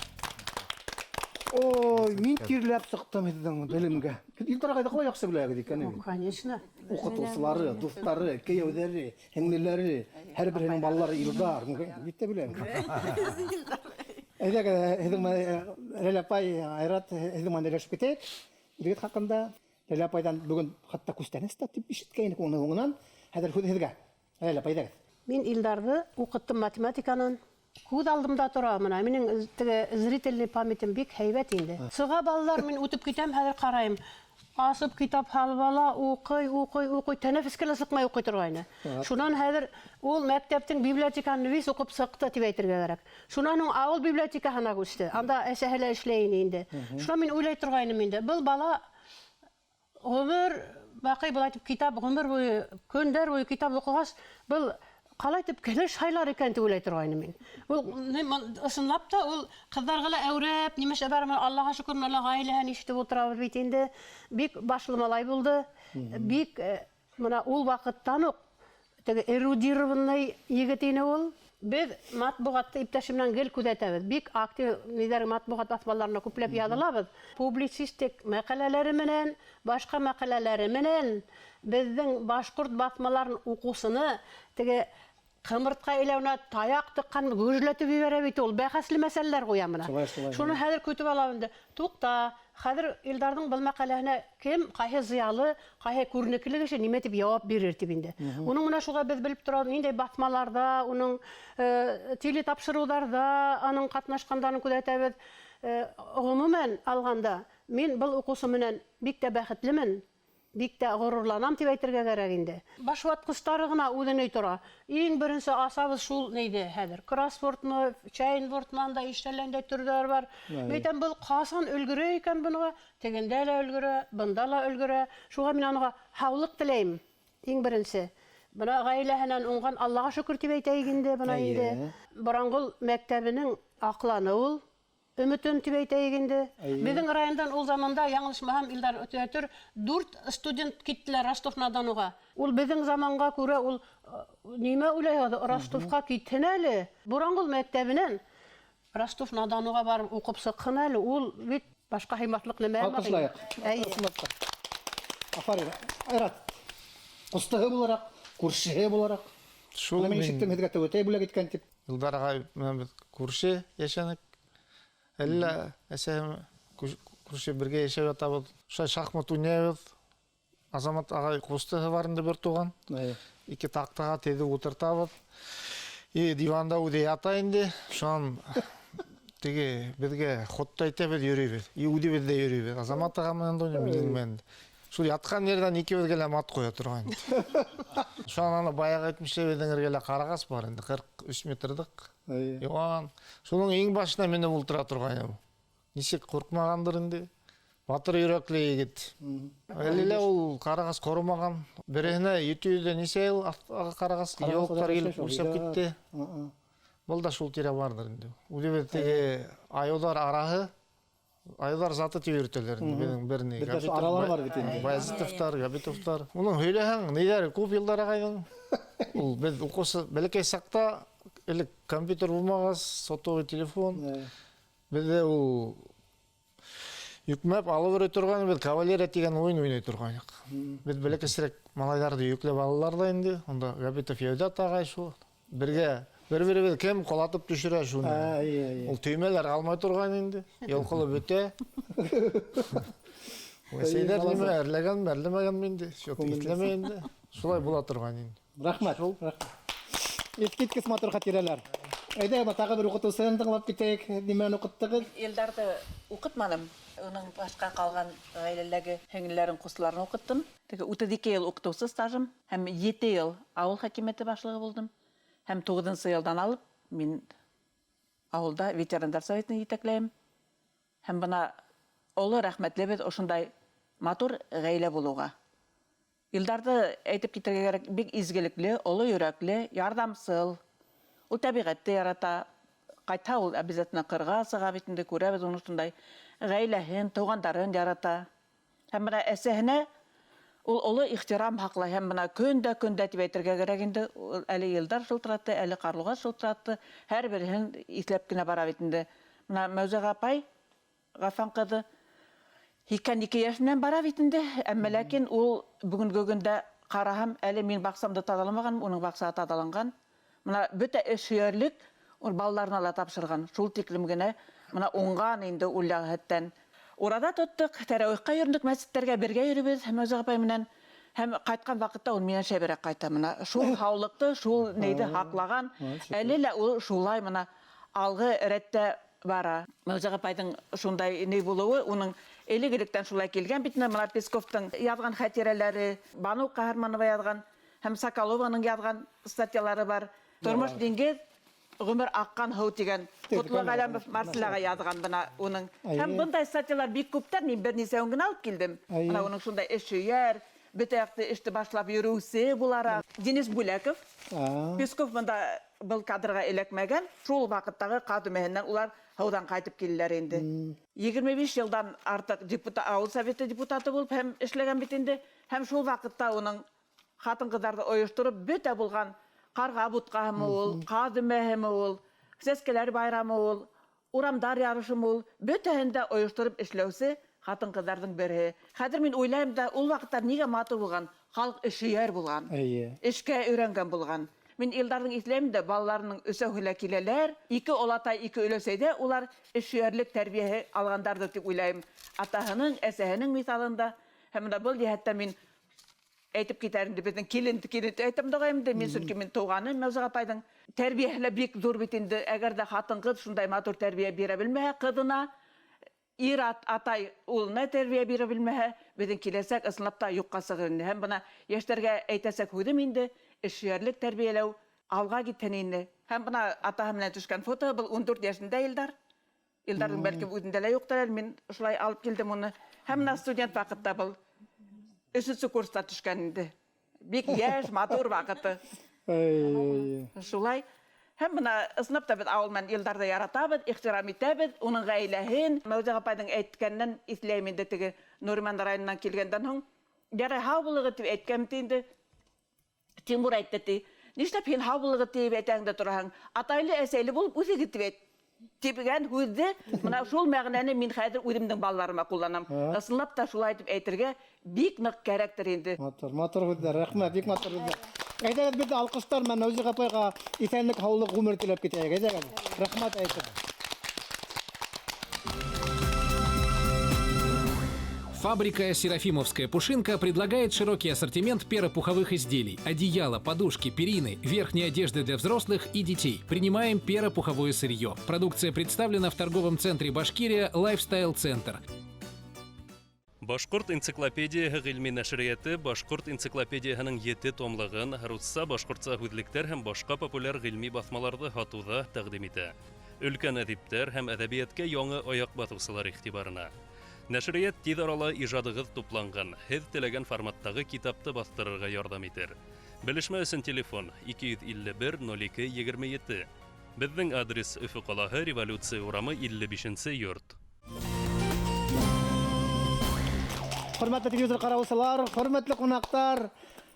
Ой, мин тирләп сыҡтым һеҙҙең белемгә. Илдар ағайҙы ҡалай яҡшы беләһегеҙ икән? Конечно. Уҡытыусылары, дуҫтары, кейәүҙәре, һеңлеләре, һәр береһенең балалары Илдар. Бит тә беләм. Әйҙәгеҙ, һеҙҙең Ләлә апай, Айрат, һеҙҙең менән һөйләшеп китәйек. Егет хаҡында Ләлә апайҙан бөгөн хатта күстәнәс тә тип ишеткәйнек уны һуңынан. Хәҙер һүҙ һеҙгә. Ләлә апай, әйҙәгеҙ. Мин Илдарҙы уҡыттым математиканан. Күҙ алдымда тора мына. Минең теге зрительный памятем бик һәйбәт инде. Сыға балалар, мин үтеп китәм, хәҙер ҡарайым. Асып китап һалып ала, уҡый, уҡый, уҡый, тәнәфескә лә сыҡмай уҡый торғайны. Шунан хәҙер ул мәктәптең библиотекаһын вис уҡып сыҡты тип әйтергә кәрәк. Шунан һуң ауыл библиотекаһына күсте. Анда әсәһе лә эшләй ине инде. Шунан мин уйлай торғайным инде. Был бала ғүмер Баҡый былай итеп китап ғүмер буйы, көндәр буйы китап уҡығас, был ҡалай итеп кәләш һайлар икән тип уйлай торғайным мин. Ул ысынлап та ул ҡыҙҙарға ла әүрәп, нимәшә бар, Аллаға шөкөр, менә ғаиләһен ишетеп ултырабыҙ бит инде. Бик башлы малай булды. Бик мына ул ваҡыттан уҡ теге эрудированный егет ине ул. Беҙ матбуғатты иптәшем менән гел күҙәтәбеҙ. Бик актив ниҙәр матбуғат баҫмаларына күпләп яҙылабыҙ. Публицистик мәҡәләләре менән, башҡа мәҡәләләре менән беҙҙең башҡорт баҫмаларын уҡыусыны теге ҡымыртҡа иләүенә таяҡ тыҡҡан гөжләтеп ебәрә бит ул. Бәхәсле мәсьәләләр ҡуя мына. Шуны хәҙер көтөп алам инде. Туҡта, хәҙер Илдарҙың был мәҡәләһенә кем, ҡайһы зыялы, ҡайһы күренекле кеше нимә тип яуап бирер тип инде. Уның менән шуға беҙ белеп торабыҙ, ниндәй баҫмаларҙа, уның телетапшырыуҙарҙа аның ҡатнашҡандарын күҙәтәбеҙ. Ғөмүмән алғанда, мин был уҡыусы менән бик тә бәхетлемен, бик тә ғорурланам тип әйтергә кәрәк инде. Башватҡыстары ғына үҙенә тора. Иң беренсе асабыҙ шул нейҙе хәҙер. Кроссвордмы, чайнвордмы, анда иштәләндә төрҙәр бар. Әйтәм, был ҡасан өлгөрә икән быныға? Тегендә лә өлгөрә, бында ла өлгөрә. Шуға мин аныға һаулыҡ теләйем. Иң беренсе. Бына ғаиләһенән уңған Аллаға шөкөр тип әйтәйек инде, бына инде. Боранғол мәктәбенең аҡланы ул. Өмөтөн тип әйтәйек инде. Беҙҙең райондан ул заманда, яңылышмаһам, Илдар өтәтер, 4 студент киттеләр Ростов-на-Донуға. Ул беҙҙең заманға күрә ул нимә уйлай һалды? Ростовҡа китһен әле. Боранғол мәктәбенән Ростов-на-Донуға барып уҡып сыҡһын әле. Ул бит башҡа һыймаҫлыҡ нәмә. Алҡышлайыҡ. Афарин. Айрат, ҡустыһы булараҡ, күршеһе булараҡ. Шул мин ишеттем, һеҙгә тәүәтәй бүләк иткән тип. Илдар ағай менән беҙ күрше йәшәнек. Әллә әсәһем күрше бергә йәшәп ятабыҙ. Шулай шахмат уйнайбыҙ. Азамат ағай ҡустыһы бар инде бер туған. Ике таҡтаға теҙеп ултыртабыҙ. И диванда үҙе ята инде. Шунан теге беҙгә ходта әйтәбеҙ, йөрөйбөҙ. И үҙебеҙ ҙә йөрөйбөҙ. Азамат аға менән дә уйнайбыҙ, минең менән. Шул ятҡан ерҙән икебеҙгә лә мат ҡуя торған. Шунан ана баяғы әйтмешләй, беҙҙең эргәлә ҡарағас бар инде, 43 метрлыҡ. Йыуан. Шуның иң башына менеп ултыра торған. Нисек ҡурҡмағандыр инде. Батыр йөрәкле егет. Әле лә ул ҡарағас ҡоромаған. Береһенә 700 нисә йыл ҡарағас геологтар килеп үлсәп китте. Был да шул тирә барҙыр инде. Үҙебеҙ теге айыуҙар араһы, айыуҙар заты тип йөрөтәләр инде беҙҙең бер ни. Беҙҙә шул аралар бар бит инде. Баязитовтар, Габитовтар. Уның һөйләһәң, ниҙәре күп йылдар ағайҙың. Ул беҙ уҡыусы бәләкәй саҡта элек компьютер булмағас, сотовый телефон. Беҙҙә ул йөкмәп алып йөрөй торған, беҙ кавалерия тигән уйын уйнай торғайныҡ. Беҙ бәләкәсерәк малайҙарҙы йөкләп алалар ҙа инде. Унда Габитов Йәүдәт ағай шул. Бергә бер-беребеҙ кем ҡолатып төшөрә шуны. Ул төймәләр алмай торған инде. Йолҡолоп бөтә. Әсәйҙәр нимә әрләгәнме, әрләмәгәнме инде, шул иҫләмәй инде. Шулай була торған инде. Рәхмәт. Рәхмәт. Иҫкиткес матур хатирәләр. Әйҙә, тағы бер уҡытыусыны тыңлап китәйек. Нимәне уҡыттығыҙ? Илдарҙы уҡытманым. Уның башҡа ҡалған ғаиләләге һеңлеләрен, ҡустыларын уҡыттым. Теге 32 йыл уҡытыусы стажым һәм 7 йыл ауыл хакимиәте башлығы булдым. Һәм 9-нсы йылдан алып мин ауылда ветерандар советын етәкләйем. Һәм бына оло рәхмәтлебеҙ ошондай матур ғаилә булыуға. Илдарҙы әйтеп китергә кәрәк, бик изгелекле, оло йөрәкле, ярҙамсыл. Ул тәбиғәтте ярата. Ҡайтһа ул обязательно ҡырға сыға бит инде, күрәбеҙ уны шундай. Ғаиләһен, туғандарын ярата. Һәм бына әсәһенә ул оло ихтирам һаҡлай. Һәм бына көн дә көн дә тип әйтергә кәрәк инде. Ул әле Илдар шылтыратты, әле Ҡарлуғас шылтыратты. Һәр береһен иҫләп кенә бара бит инде. Бына Мәүзәғә апай, Ғафан ҡыҙы, 82 йәш менән бара бит инде. Әммә ләкин ул бөгөнгө көндә ҡараһам, әле мин баҡсамды таҙаламаған, уның баҡсаһы таҙаланған. Бына бөтә эш һөйәрлек ул балаларына ла тапшырған. Шул тиклем генә бына уңған инде ул йәһәттән. Ураҙа тоттоҡ, тәрәүихҡа йөрөндөк, мәсеттәргә бергә йөрөбөҙ Мәүзәғә апай менән. Һәм ҡайтҡан ваҡытта ул минән шәберәк ҡайта. Бына шул һаулыҡты, шул нейҙе һаҡлаған. Әле лә ул шулай бына алғы рәттә бара. Мәүзәғә апайҙың шундай ни булыуы, уның элек-электән шулай килгән бит инде. Бына Песковтың яҙған хәтирәләре, Бану Ҡаһарманова яҙған һәм Соколованың яҙған статьялары бар. Тормош диңгеҙ, ғүмер аҡҡан һыу тигән Ҡотло Ғәләмов Марселяға яҙған бына уның. Һәм бындай статьялар бик күптәр, мин бер нисәүен генә алып килдем. Бына уның шундай эш һөйәр, Бөтә яҡты эште башлап йөрөүсе булараҡ. Денис Бүләков, Песков бында был кадрға эләкмәгән. Шул ваҡыттағы ҡаҙ өмәһенән улар һыуҙан ҡайтып килделәр инде. 25 йылдан артыҡ депутат, ауыл советы депутаты булып һәм эшләгән бит инде. Һәм шул ваҡытта уның ҡатын-ҡыҙҙарҙы ойоштороп бөтә булған ҡарға бутҡаһымы ул, ҡаҙ өмәһеме ул, сәскәләр байрамы ул, урамдар ярышымы ул, бөтәһен дә ойоштороп эшләүсе ҡатын-ҡыҙҙарҙың береһе. Хәҙер мин уйлайым да, ул ваҡыттар нигә матур булған? Халыҡ эшһөйәр булған. Эшкә өйрәнгән булған. Мин Илдарҙың иҫләйем дә, балаларының өсәүһе лә киләләр. Ике олатай, ике өләсәйҙә улар эшһөйәрлек тәрбиәһе алғандарҙыр тип уйлайым. Атаһының, әсәһенең миҫалында. Һәм бына был йәһәттә мин әйтеп китәр инде, беҙҙең килен, килен әйтәм дә инде, мин сөнки мин тыуғаным Мәүзә апайҙың тәрбиәһе лә бик ҙур бит инде. Әгәр ҙә ҡатын-ҡыҙ шундай матур тәрбиә бирә белмәһә ҡыҙына, ир атай улына тәрбиә бирә белмәһә, беҙҙең киләсәк ысынлап та юҡҡа сығыр инде. Һәм бына йәштәргә әйтәсәк һүҙем инде, эшһөйәрлек тәрбиәләү алға китһен инде. Һәм бына атаһы менән төшкән фото, был 14 йәшендә Илдар. Илдарҙың бәлки үҙендә лә юҡтыр әле, мин шулай алып килдем уны. Һәм бына студент ваҡытта был өсөнсө курста төшкән инде. Бик йәш, матур ваҡыты. Шулай. Һәм бына ысынлап та беҙ ауыл менән Илдарҙы яратабыҙ, ихтирам итәбеҙ, уның ғаиләһен. Мәүзә апайҙың әйткәненән иҫләйем инде, теге Нуриман районынан килгәндән һуң, ярай һау булығыҙ тип әйткән бит инде. Тимур әйтте ти, нишләп һин һау булығыҙ тип әйтәң дә тораһың? Атайлы, әсәйле булып үҫегеҙ тип әйт. Тигән һүҙҙе, бына шул мәғәнәне мин хәҙер үҙемдең балаларыма ҡулланам. Ысынлап та шулай итеп әйтергә бик ныҡ кәрәктер инде. Матур, матур һүҙҙәр, рәхмәт, бик матур һүҙҙәр. Әйҙәгеҙ, беҙ алҡыштар менән Мәүзә апайға иҫәнлек, һаулыҡ, ғүмер теләп китәйек. Әйҙәгеҙ, рәхмәт әйтеп. Фабрика «Серафимовская пушинка» предлагает широкий ассортимент перопуховых изделий, одеяла, подушки, перины, верхней одежды для взрослых и детей. Принимаем перопуховое сырье. Продукция представлена в торговом центре «Башкирия» «Лайфстайл Центр». Башҡорт энциклопедияһы ғилми нәшриәте Башҡорт энциклопедияһының 7 томлығын русса, башҡортса һүҙлектәр һәм башҡа популяр ғилми баҫмаларҙы һатыуҙа тәҡдим итә. Өлкән әҙиптәр һәм әҙәбиәткә яңы аяҡ баҫыусылар иғтибарына. Нәшриәт тиҙ арала ижадығыҙ тупланған, һеҙ теләгән форматтағы китапты баҫтырырға ярҙам итер. Белешмә өсөн телефон 251 02 27. Беҙҙең адрес Өфө ҡалаһы, Революция урамы 55 йорт. Хөрмәтле телевизор ҡараусылар, хөрмәтле ҡунаҡтар,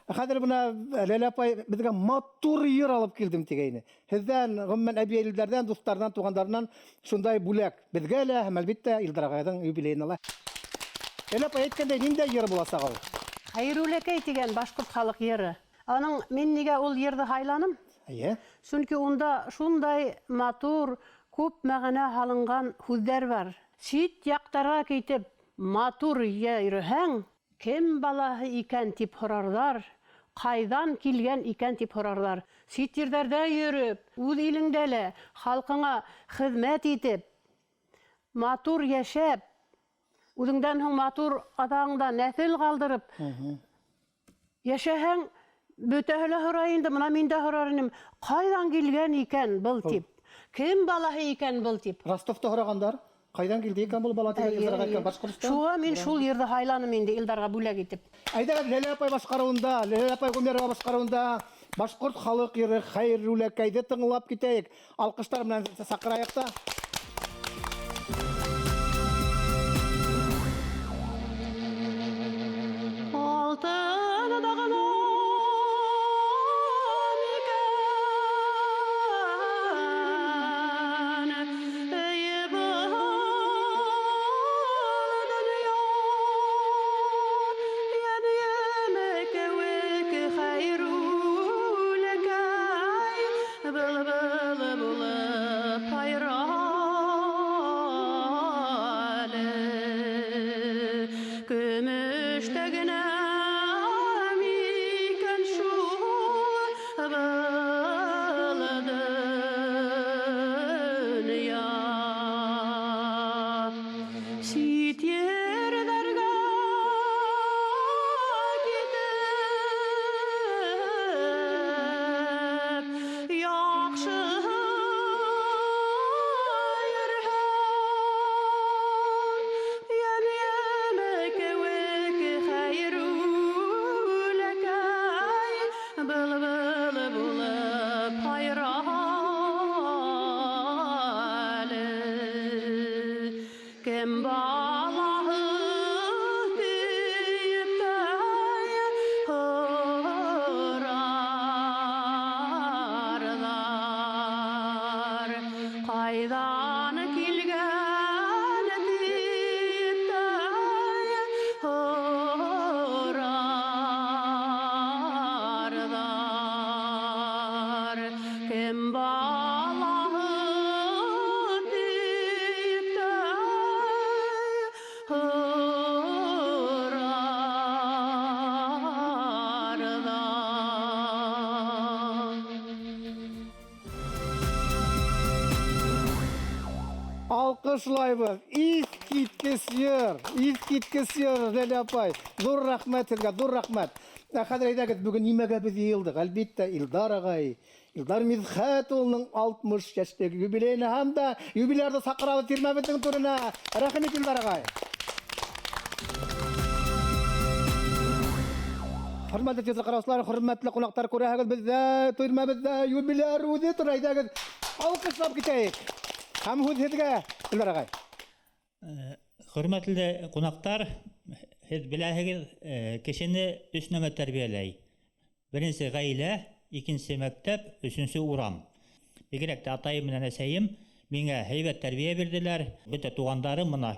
хәҙер бына Ләлә апай беҙгә матур йыр алып килдем тигәйне. Һеҙҙән, ғөмүмән, әбейҙәрҙән, дуҫтарҙан, туғандарынан шундай бүләк беҙгә лә һәм әлбиттә Илдар ағайҙың юбилейына ла. Ләлә апай әйткәндәй, ниндәй йыр буласаҡ ул? Хәйрүләкәй тигән башҡорт халыҡ йыры. Аның мин нигә ул йырҙы һайланым? Сөнки унда шундай матур, күп мәғәнә һалынған һүҙҙәр бар. Сит яҡтарға китеп матур йөрөһәң, кем балаһы икән тип һорарҙар, ҡайҙан килгән икән тип һорарҙар. Сит ерҙәрҙә йөрөп, үҙ илеңдә лә халҡыңа хеҙмәт итеп, матур йәшәп, үҙеңдән һуң матур атаңда нәҫел ҡалдырып йәшәһәң, бөтәһе лә һорай инде, бына мин дә һорар инем, ҡайҙан килгән икән был тип, кем балаһы икән был тип. Ростовта һорағандар. Ҡайҙан килде икән был бала тигән Илдарға әйткән Башҡортостан? Шуға мин шул йырҙы һайланым инде Илдарға бүләк итеп. Әйҙәгеҙ, Ләлә апай башҡарыуында, Ләлә апай Ғүмәрова башҡарыуында башҡорт халыҡ йыры Хәйрүләкәйҙе тыңлап китәйек. Алҡыштар менән саҡырайыҡ та. Алтын дағына Көмөштәгенә мин Ҡайҙан килгән дип тә һорарҙар. Кем балаһы дип тә һорарҙар. Алҡышлайбыҙ. Иҫ киткес йыр, иҫ киткес йыр, Ләлә апай. Ҙур рәхмәт һеҙгә, ҙур рәхмәт. Ә хәҙер әйҙәгеҙ, бөгөн нимәгә беҙ йыйылдыҡ? Әлбиттә, Илдар ағай, Илдар Мидхәт улының 60 йәшлек юбилейына һәм дә юбилярҙы саҡырабыҙ тирмәбеҙҙең түренә. Рәхим ит, Илдар ағай. Хөрмәтле телевизор ҡараусылар, хөрмәтле ҡунаҡтар, күрәһегеҙ, беҙҙә тирмәбеҙҙә юбиляр үҙе тора. Әйҙәгеҙ, алҡышлап китәйек. Һәм һүҙ һеҙгә, Илдар ағай. Хөрмәтле ҡунаҡтар, һеҙ беләһегеҙ, кешене өс нәмә тәрбиәләй. Беренсе ғаилә, икенсе мәктәп, өсөнсө урам. Бигерәк тә атайым менән әсәйем миңә һәйбәт тәрбиә бирҙеләр. Бөтә туғандарым мына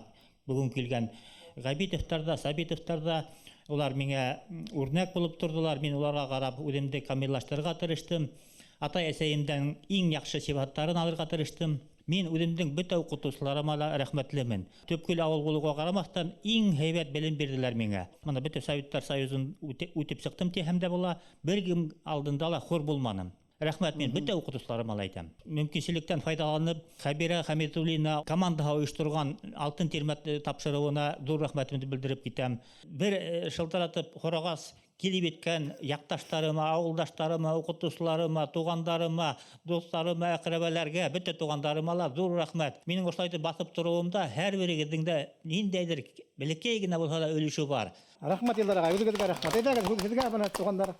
бөгөн килгән Ғәбитовтар ҙа, Сабитовтар ҙа, улар миңә үрнәк булып торҙолар. Мин уларға ҡарап үҙемде камиллаштырырға тырыштым. Атай әсәйемдән иң яҡшы сифаттарын алырға тырыштым. Мин үҙемдең бөтә уҡытыусыларыма ла рәхмәтлемен. Төпкөл ауыл булыуға ҡарамаҫтан иң һәйбәт белем бирҙеләр миңә. Мына бөтә Советтар Союзын үтеп сыҡтым тиһәм дә була, бер кем алдында ла хур булманым. Рәхмәт мин бөтә уҡытыусыларыма ла әйтәм. Мөмкинселектән файҙаланып, Хәбирә Хәмитуллина командаһы ойошторған Алтын тирмә тапшырыуына ҙур рәхмәтемде белдереп китәм. Бер шылтыратып һорағас, килеп еткән яҡташтарыма, ауылдаштарыма, уҡытыусыларыма, туғандарыма, дуҫтарыма, әҡрәбәләргә, бөтә туғандарыма ла ҙур рәхмәт. Минең ошолай итеп баҫып тороуымда һәр берегеҙҙең дә ниндәйҙер бәләкәй генә булһа ла өлөшө бар. Рәхмәт, Илдар ағай, үҙегеҙгә рәхмәт. Әйҙәгеҙ, һүҙ һеҙгә, бына туғандар.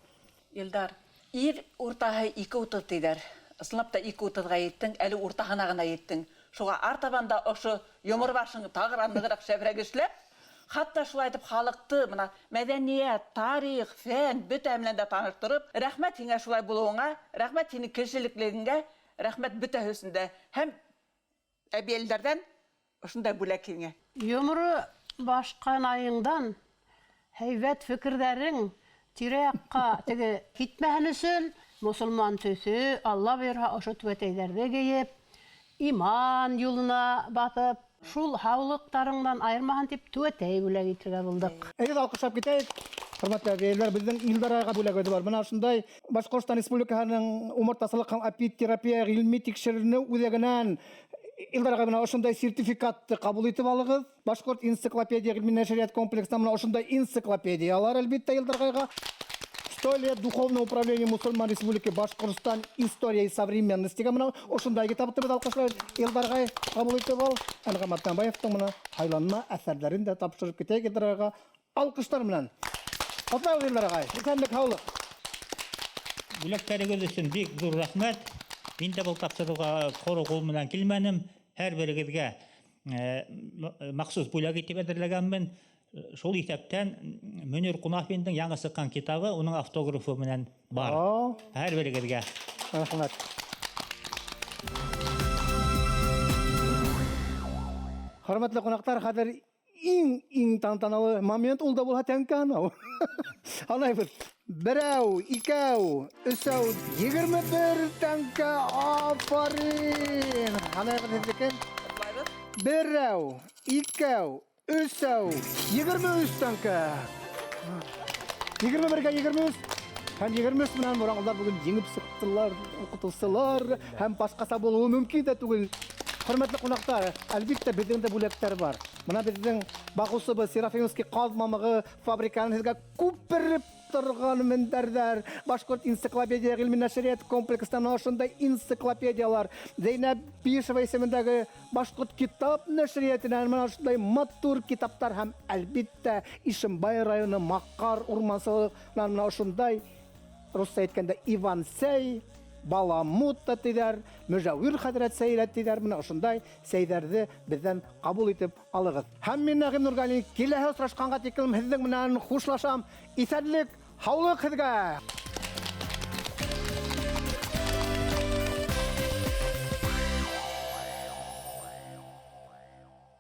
Илдар, ир уртаһы 2.30 тиҙәр. Ысынлап та 2.30-ға еттең, әле уртаһына ғына еттең. Шуға артабан да ошо йомор башың тағы ла нығыраҡ шәберәк эшләп, хатта шулай итеп халыҡты мына мәҙәниәт, тарих, фән бөтә менән дә таныштырып, рәхмәт һиңә шулай булыуыңа, рәхмәт һинең кешелеклегеңә, рәхмәт бөтәһе өсөн дә. Һәм әбейелдәрҙән ошондай бүләк һиңә. Йоморо башҡанайыңдан һәйбәт фекерҙәрең тирә-яҡҡа теге китмәһен өсөн мосолман төҫө, Алла бойорһа, ошо түбәтәйҙәрҙе кейеп, иман юлына баҫып, шул һаулыҡтарыңдан айырмаһын тип түбәтәй бүләк итергә булдыҡ. Әйҙә, алҡышлап китәйек. Хөрмәтле әбейҙәр, беҙҙең Илдар ағайға бүләге бар. Бына ошондай Башҡортостан Республикаһының умартасылыҡ һәм апитерапия ғилми тикшеренеү үҙәгенән Илдар ағай бына ошондай сертификатты ҡабул итеп алығыҙ. Башҡорт энциклопедия ғилми нәшриәт комплексынан бына ошондай энциклопедиялар, әлбиттә, Илдар ағайға. 100 лет духовного управления мусульман Республики Башкортостан история и современность тигән бына ошондай китапты беҙ алҡышлайбыҙ. Илдар ағай ҡабул итеп ал. Әнғәм Атнабаевтың бына һайланма әҫәрҙәрен дә тапшырып китәйек Илдар ағайға алҡыштар менән. Ҡотлайбыҙ, Илдар ағай. Иҫәнлек, һаулыҡ. Бүләктәрегеҙ өсөн бик ҙур рәхмәт. Мин дә был тапшырыуға ҡоро ҡул менән килмәнем. Һәр берегеҙгә махсус бүләк итеп әҙерләгәнмен. Шул иҫәптән Мөнир Ҡунафиндың яңы сыҡҡан китабы уның автографы менән бар. Һәр берегеҙгә. Рәхмәт. Хөрмәтле ҡунаҡтар, хәҙер иң тантаналы момент ул да булһа тәңкә анау. Анайбыҙ. Берәү, икәү, өсәү, 21 тәңкә, афарин. Анайбыҙ һеҙҙекен. Берәү, икәү, өсәү, 23 тәңкә. Егерме бергә егерме өс. Һәм егерме өс менән бураңғылдар бөгөн еңеп сыҡтылар, уҡытыусылар һәм башҡаса булыуы мөмкин дә түгел. Хөрмәтле ҡунаҡтар, әлбиттә беҙҙең дә бүләктәр бар. Бына беҙҙең бағыусыбыҙ Серафимовский ҡаҙ мамығы фабрикаһын һеҙгә күпереп торған мендәрҙәр, Башҡорт энциклопедия ғилми нәшриәт комплексынан ошондай энциклопедиялар, Зәйнәб Бишева исемендәге Башҡорт китап нәшриәтенән бына ошондай матур китаптар һәм әлбиттә Ишембай районы Маҡар урмансылығынан бына ошондай русса әйткәндә Иван Сәй, Баламут та тиҙәр, Мөжәүир хәҙрәт сәй лә тиҙәр, бына ошондай сәйҙәрҙе беҙҙән ҡабул итеп алығыҙ. Һәм мин Нәғим Нурғәлиев киләһе осрашҡанға тиклем һеҙҙең менән хушлашам. Иҫәнлек, һаулыҡ һеҙгә!